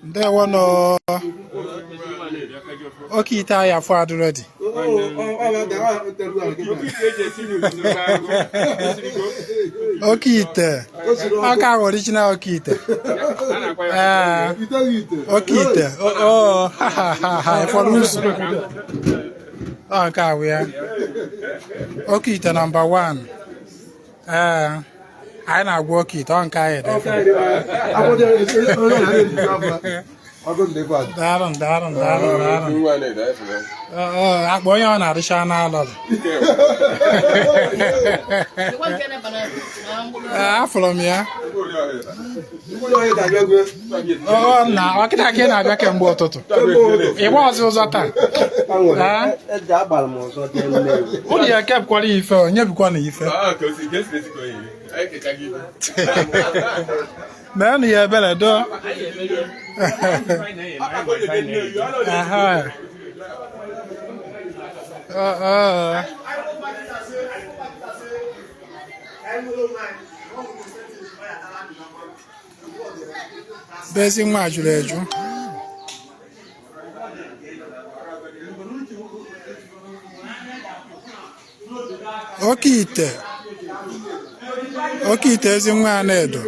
Ndewo nụ. Oke ite anyị afọ adị ready. Oke ite. Ọka ahụ original oke ite. Ee, oke ite. Oh, ha ha ha ha, ịfọrọ ụzọ. Ọ nke ahụ ya. Oke ite number 1. Ee, anyị na-agwọ oke ite, ọ nke anyị dị. Daalụ, daalụ, daalụ, daalụ. Akpa onye ọ na-arịcha n'alọ. Ee, afụrụ m ya. Na ọkịta ka ị na-abịa kemgbe ụtụtụ. Ị gba ọzọ ụzọ taa. Ụlọ ya kepụkwara ya ife, onye bụkwa na ife. Meenụ ya ebere doo. Aha. Bezi nwa juru eju. Oke ite. Oke ite ezi nwa Anaedo.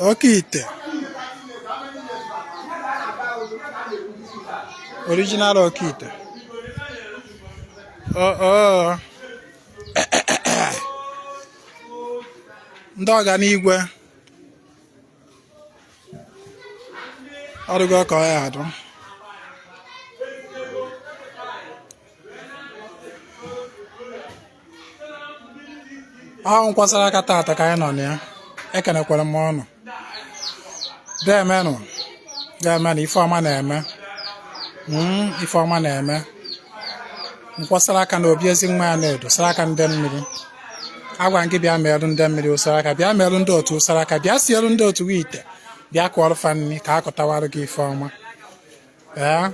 Oke ite. Original oke ite. Oh. Ndị ọganigwe ọ dịgo ka ọ ya adụ. Ahụ nkwasara aka taata ka anyị nọ na ya. Ekenekwara m ọnụ. Deemenụ, deemenụ, ife ọma na-eme. Ife ọma na-eme. Nkwasara aka na obi ezi nwa Anaedo, sara aka ndị mmiri. Agwa gị bịa merụ ndị mmiri ụsara aka, bịa merụ ndị otu ụsara aka, bịa sielu ndị otu gị ite, bịa kụọrọ fa nri ka a kụtawarụ gị ife ọma. Ee,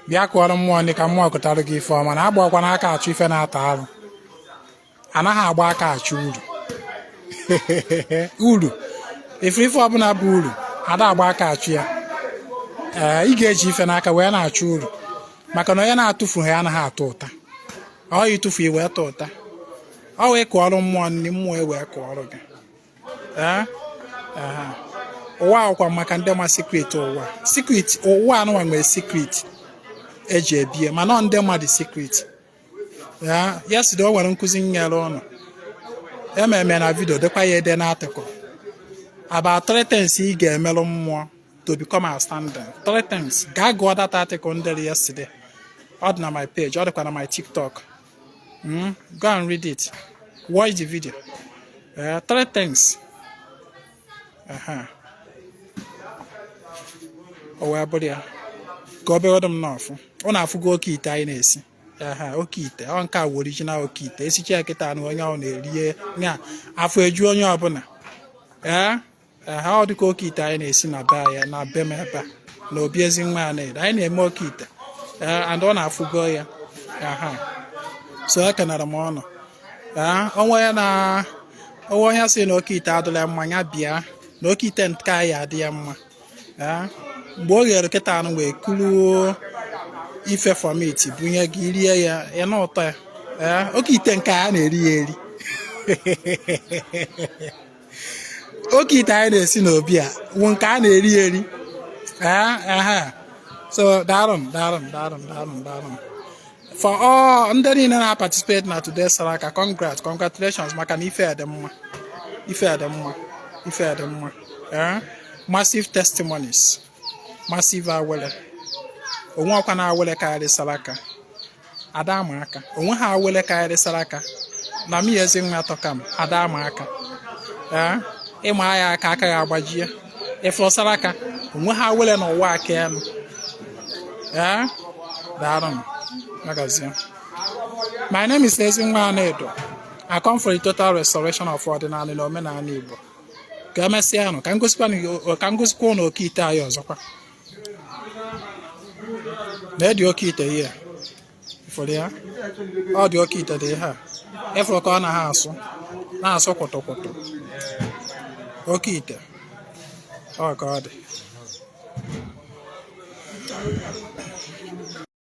bịa kụọrọ mmụọ nri ka mmụọ kụtara gị ife ọma. Na agbakwa n'aka achụ ife na-ata arụ. Anaghị agba aka achụ uru. Uru ife ife ọbụla bụ uru, ada agba aka achụ ya. Ee, ị ga-eji ife n'aka wee na-achụ uru, maka na onye na-atụfu ha anaghị atụ ụta. Ọ ya ịtụfu i wee tụ ụta. Ọ wee kụọrọ mmụọ nri, mmụọ e wee kụọrọ gị. Ee, ụwa akwụkwa maka ndị ma secret ụwa. Secret ụwa anụnwa nwere secret eji ebie, mana ọ ndị mmadụ secret ya. Yesterday o nwere nkụzi nyere ụnụ ememe na video, dịkwa ya ede n'article about three things ị ga-emerụ mmụọ to become outstanding. Three things. Gaa gụọ that article m dere yesterday. Ọ dị na my page, ọ dịkwa na my TikTok. Go and read it, watch the video. Three things. O wee bụrụ ya ka ọ bịagodo m n'ọfụ. Ọ na-afụgo oke ite anyị na-esi. Aha, oke ite ọ nke a wụ original oke ite. Esicha ya kịta na onye ọ na-erie ya afọ eju onye ọbụla. Ee, aha, ọ dịka oke ite anyị na-esi na be anyị, na be m ebe a na obi ezi nwa Anaedo. Anyị na-eme oke ite. Ee, and ọ na-afụgo ya. Aha, so ekenere m ọnụ. Ee, onwe ya na onwe onye sị na oke ite adịla mma, ya bịa na oke ite nke anyị adị ya mma. Ee, mgbe o ghere kịta anụ wee kuru ife from it bunye gị rie ya, ị na ụtọ ya. Ee, oke ite nke a na-eri ya eri. Oke ite anyị na-esi n'obi a wụ nke a na-eri eri. Ee, ehe, so daalụ, daalụ, daalụ, daalụ, daalụ for all ndị niile na-participate na today saraka. Congrats, congratulations, maka na ife dị mma, ife dị mma, ife dị mma. Ee, massive testimonies, massive awele. Onwe ọkwa na awele karịrị saraka ada ama aka. Onwe ha awele karịrị saraka na m ezi nwa atọ m ada ama aka. Ee, ịma ya aka, aka ya agbajie. Ịfụrụ saraka, onwe ha awele n'ụwa aka elu. Ee, daalụ m magazie. My name is Ezinwa Anaedo. I come for the total restoration of ọdịnala na omenala Igbo. Ka emesịa nụ, ka m gosikwa ụnụ oke ite anyị ọzọkwa. Na edi oke ite ihe ifụrụ ya, ọ dị oke ite dị ihe a ịfụrụ ka ọ na ha asụ na-asụ kwụtụkwụtụ oke ite. Ọ ka ọ dị.